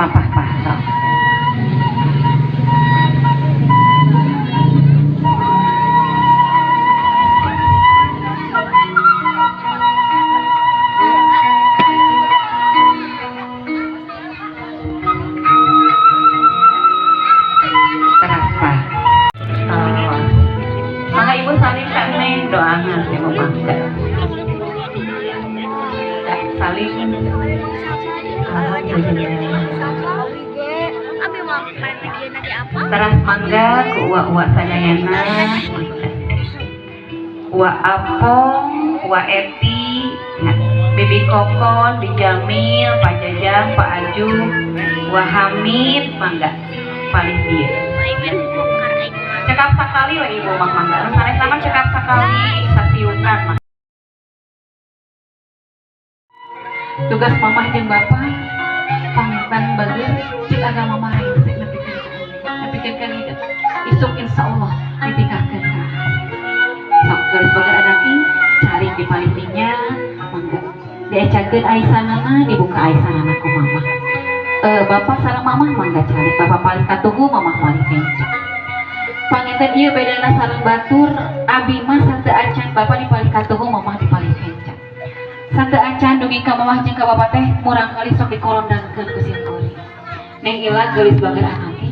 Papah pasal. Terasa. Maka ibu saling tak doangan ya mangga. Saling. Alhamdulillah. Teras mangga ku uwa-uwa sadayana. Uwa Apong, Uwa Eti, Bibi Kokon, Bi Jamil, Pak Jajang, Pak Aju, Uwa Hamid, mangga paling dia. Cekap sakali we ibu mah mangga. Sanes sama cekap sakali sasiukan mah. Tugas mamah jeung bapak panginten bager cik agama mamah rengse nepikeun ka nepikeun ka hidup isuk insyaallah ditikahkeun ka sok garis bager anaki cari di paling dinya mangga diecakeun aisanana dibuka aisanana ku mamah bapak sareng mamah mangga cari bapak paling katuhu mamah paling kenca panginten ieu bedana sareng batur abi mah santeu acan bapak di paling katuhu mamah di paling kenca santeu acan dugi ka mamah jeung ka bapak teh murang kali sok dikorondangkeun ku sim kuring. Neng Ila geulis bager anake,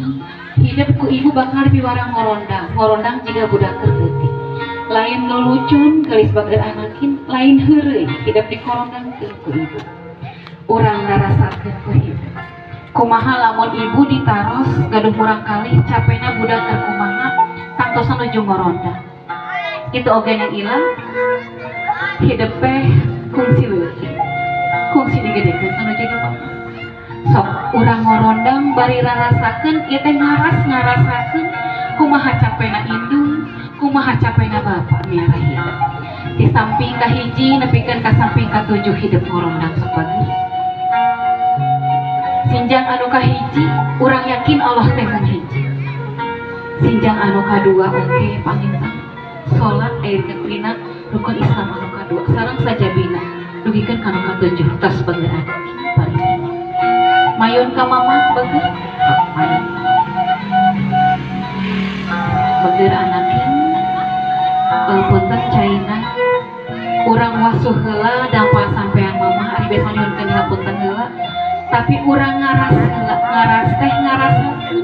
hidup ku ibu bakal piwarang ngorondang, ngorondang jiga budak keur leutik. Lain lulucon geulis bager anakin, lain heureuy hidup dikorondangkeun ku ibu. Urang ngarasakeun ku hidup. Kumaha lamun ibu ditaros gaduh murang kali capena budak keur kumaha tangtosan nuju ngorondang. Itu oge Neng Ila hidup teh kungsi leutik, kungsi digedekeun anu jadi mama. Sok urang ngorondang bari rarasakeun ieu teh ngaras ngarasakeun kumaha capena indung, kumaha capena bapak miara hidup. Di samping kahiji nepikeun ka samping katujuh hidup ngorondang sok bagus. Sinjang anu kahiji urang yakin Allah teh mung hiji. Sinjang anu kadua oge panginten salat air keklina rukun Islam anu kadua sareng sajabina dugikeun ka nu katujuh tos bager paling mayun ka mama bager sok mayun bager anakin punten caina urang wasuh heula dampal sampean mama ari besa nyuhunkeun hapunten heula tapi urang ngaras heula ngaras teh ngarasakeun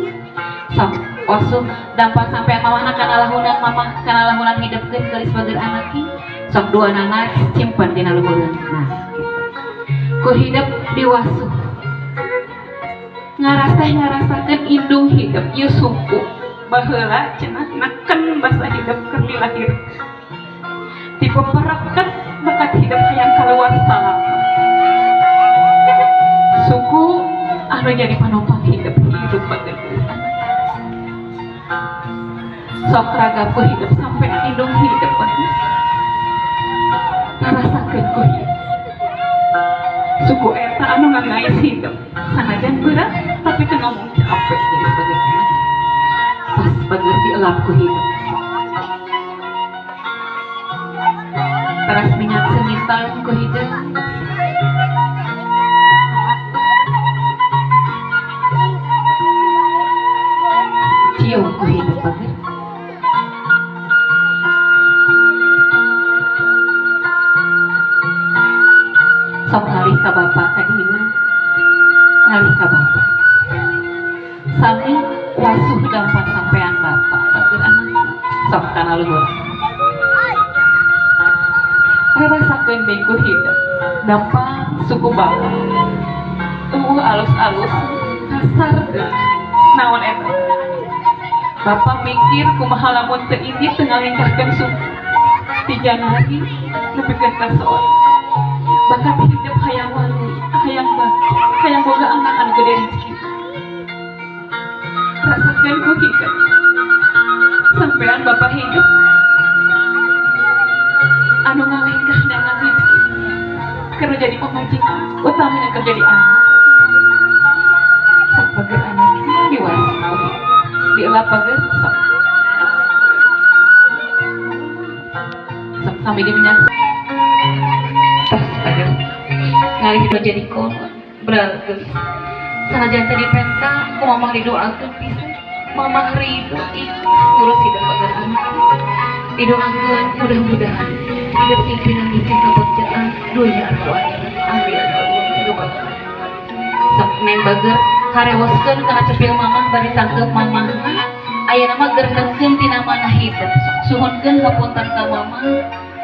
sok wasuh dampal sampean mamahna kana lahunan mamah kana lahunan hidupkeun geulis bager anakin sok dua nana simpen dina luhureun nah gitu ku hidup diwasuh ngaras teh ngarasakeun indung hidup ieu suku baheula cenah neken basa hidup keur dilahir tipe pereket bakat hidup hayang kaluar salamet suku anu jadi panopang hidup hidup bager geulis anak sok ragap ku hidup sampai indung hidup bagus ngarasakeun ku hidup suku eta anu ngangais hidup sanajan berat tapi teu ngomong capek jadi sebagai anak pas bager dielap ku hidup teras minyak sengitan ku hidup cium ku hidup bager sok ngalih ka bapak ka dieu ngalih ka bapak sami wasuh dampar sampean bapak bager anak sok kana luhur rasakeun deui ku hidup dampar suku bapak eueuh alus-alus kasar naon eta bapak mikir kumaha lamun teu indit teu ngalengkahkeun suku ti janari nepikeun ka sore bakat hidup hayang walu hayang bagja hayang boga anak anu gede rezeki rasakeun ku hidup sampean bapak hidup anu ngalengkah dengan rezeki keur jadi pamajikan utamina keur jadi anak sok bager anak diwasuh dielap bager sok sok sampai di minyak tos bager ngalih jadi kolon berarti Sanajan teu dipenta ku mamah didoakeun pisan. Mamah ridho ikhlas ngurus hidup bager anak. Didoakeun mudah-mudahan hidup sing pinanggih sing kabagjaan dunya akhirat. Amin ya Allah. Sok neng bager karewoskeun kana cepil mamah bari tangkep mamah. Ayeuna mah gernekeun tina mana hidup. Sok suhunkeun hapunten ka mamah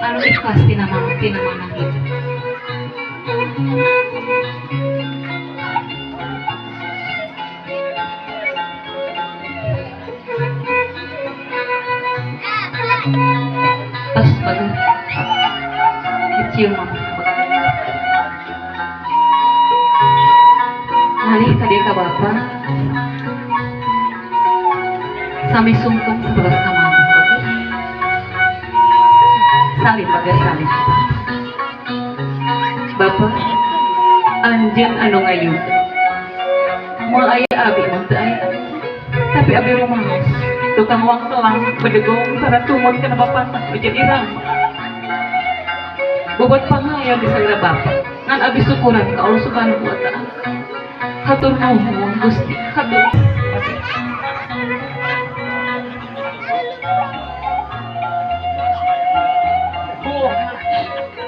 anu ikhlas tina mana hidup. Tos bager dicium mamah. Ngalih ka dieu ka bapa. Sami sungkem sebelas ka mama. Salim bager salim. Bapa anjeun anu ngayukeun. Moal aya abi mun teu aya. Tapi abi rumaos. Tukang wang telang bedegong sareng tumut kana bapatah jadi rama. Bobot pangaya bisa geura bapa. Ngan abi syukuran ka Allah Subhanahu wa taala. Hatur nuhun Gusti, hatur.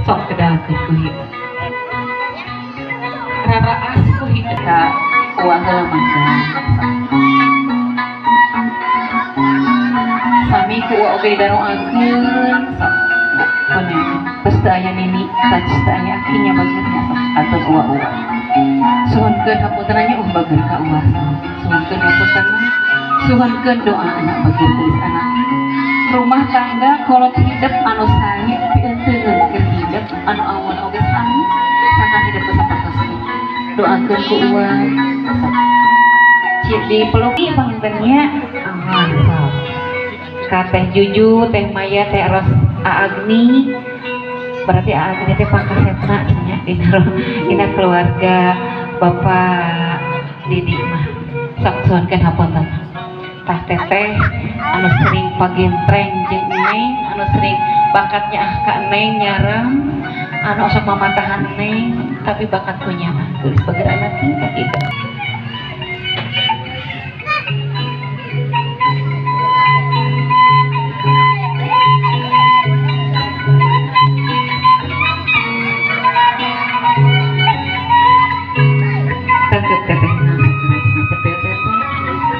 Sok kedakeun ku hidup. Raraas ku hidup ka uang heula mangga. Sami ku uwa oge didaroakeun sok. Pas teu aya nini, tas teu aya akinya bager nya sok atur uwa-uwa. Suhunkeun hapunten nya bager ka uwa. Suhunkeun hapunten, suhunkeun doa anak bager tulis anak. Rumah tangga kolot hidup anu sae pieuteungeun keur hidup anu awon oge sami sangkan hidup teu sapertosna. Doakeun ku uwa. Cik dipeluk ieu panginten nya. Sok. Ka Teh Juju, Teh Maya, Teh Ros Aagni. Berarti Aagni teh pangkasetna nya dina keluarga Bapak Didi mah. Sok suhunkeun hapunten. Tah teteh anu sering pagentreng jeung neng, anu sering bakatnya ah ka neng nyaram, anu osok mamatahan neng, tapi bakat ku nyaah tulis bager anak kita gitu. Tangkep teteh cepil teteh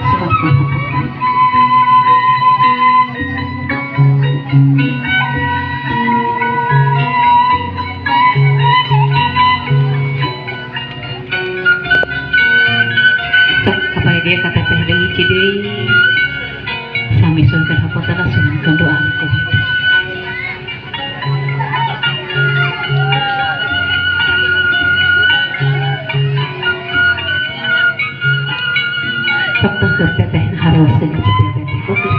suhunkeun hapunten. Sok kapaya dia kata teh deui cideui. Sami suhunkeun hapunten suhunkeun doa ku. Sok tangkep teteh hareuseun cepil teteh. Oke.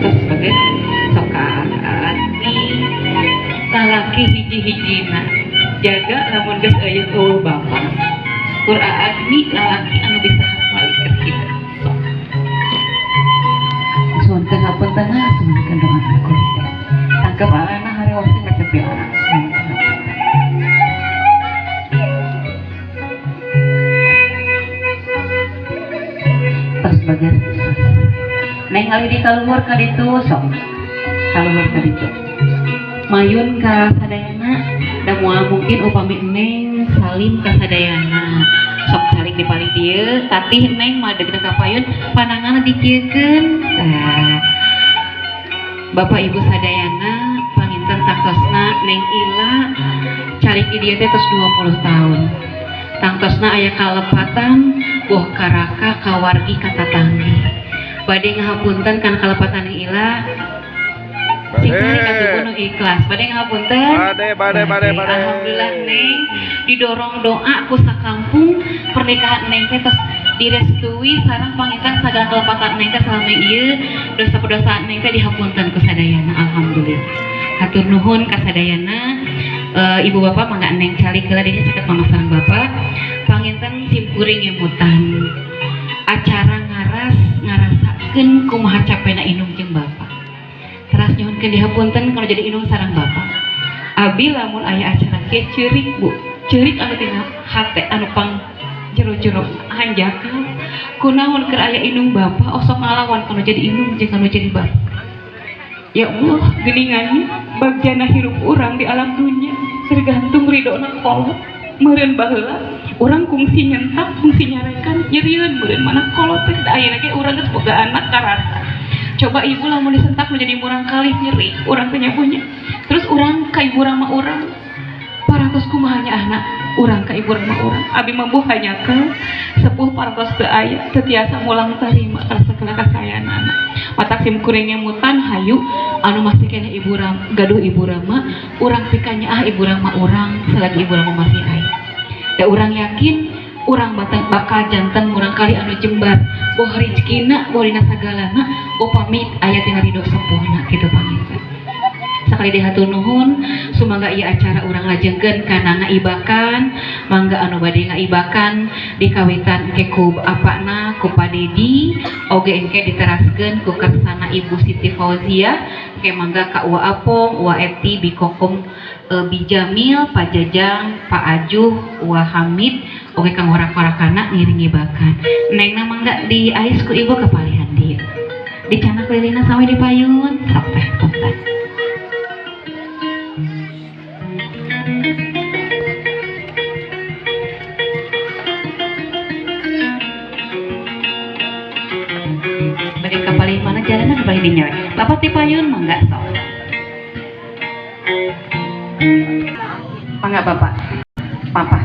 Terus bagai sok Aagni lalaki hiji-hijina jaga lamun geus eueuh eueuh bapa kur Aagni lalaki anu bisa hafal keur kita. Sok suhunkeun hapunten, suhunkeun doa aku. Tangkep anak hareuseun ngacepil anak. Terus bager neng alih di kaluhur ka ditu sok. Kaluhur ka ditu. Mayun ka sadayana da moal mungkin upami neng salim ka sadayana. Sok calik di paling dieu tatih neng madegna ka payun pananganna dikieukeun. Tah. Bapak Ibu sadayana panginten tangtosna neng Ila calik di dieu teh tos 20 tahun. Tangtosna aya kalepatan boh karaka kawargi katatanggi. Bade ngahapunten kana kalepatan neng Ila. Sing calik atuh kudu ikhlas. Bade ngahapunten. Bade bade bade bade. Alhamdulillah neng didorong doa ku sakampung pernikahan neng teh tos direstui sareng panginten sagala kalepatan neng teh salami ieu dosa-dosa neng teh dihapunten ku sadayana alhamdulillah. Hatur nuhun ka sadayana. Ibu bapak mangga neng calik heula dinya caket mama sareng bapak. Panginten simkuring ngemutan acara ngaras ngarasakeun kumaha capena indung jeung bapak. Nyungkeun dihapunten kalau jadi indung sareng bapak. Abi lamun aya acara kieu ceurik, Bu. Ceurik anu tina hate anu pang jero-jero hanjakal. Kunaon keur aya indung bapak osok ngalawan kanu jadi indung jeung kanu jadi bapak. Ya Allah, geningannya bagjana hirup urang di alam dunia tergantung ridona kolot. Meureun baheula urang kungsi nyentak, kungsi nyarekan, nyerieun meureun mana kolot teh, da ayeuna ge urang geus boga anak karasa. Coba ibu lamun disentak menjadi murang kali nyeri urang teh punya. Terus urang ka ibu rama urang parantos kumaha nya anak urang ka ibu rama urang. Abi mah bu hanjakal sepuh parantos teu aya, teu tiasa mulang tarima karena segala kasayana anak. Matak sim kuring mutan hayu anu masih keneh ibu ram, gaduh ibu rama, urang pikanya ah ibu rama urang selagi ibu rama masih aya. Da urang yakin urang batang bakal janten murang kali anu jembar, boh rezekina, boh dina sagalana, upami aya tina ridho sepuhna kitu panginten. Sakali deui hatur nuhun, sumangga ieu acara urang lajengkeun kana ngaibakan, mangga anu bade ngaibakan dikawitan engke ku apana ku Pak Dedi, oge engke diteraskeun ku kersana Ibu Siti Fauzia, engke mangga ka Uwa Apong, Uwa Eti, Bi Kokom, Bi Jamil, Pak Jajang, Pak Ajuh, Uwa Hamid, oge kang warak-warakana ngiring ngibakan. Nengna mangga diais ku ibu kepalihan dieu. Dicanak lilina sampe di payun, sok teh punten. Bade kapalih mana jalanna kapalih dinya we. Bapak ti payun mangga sok. Mangga Bapak. Papa.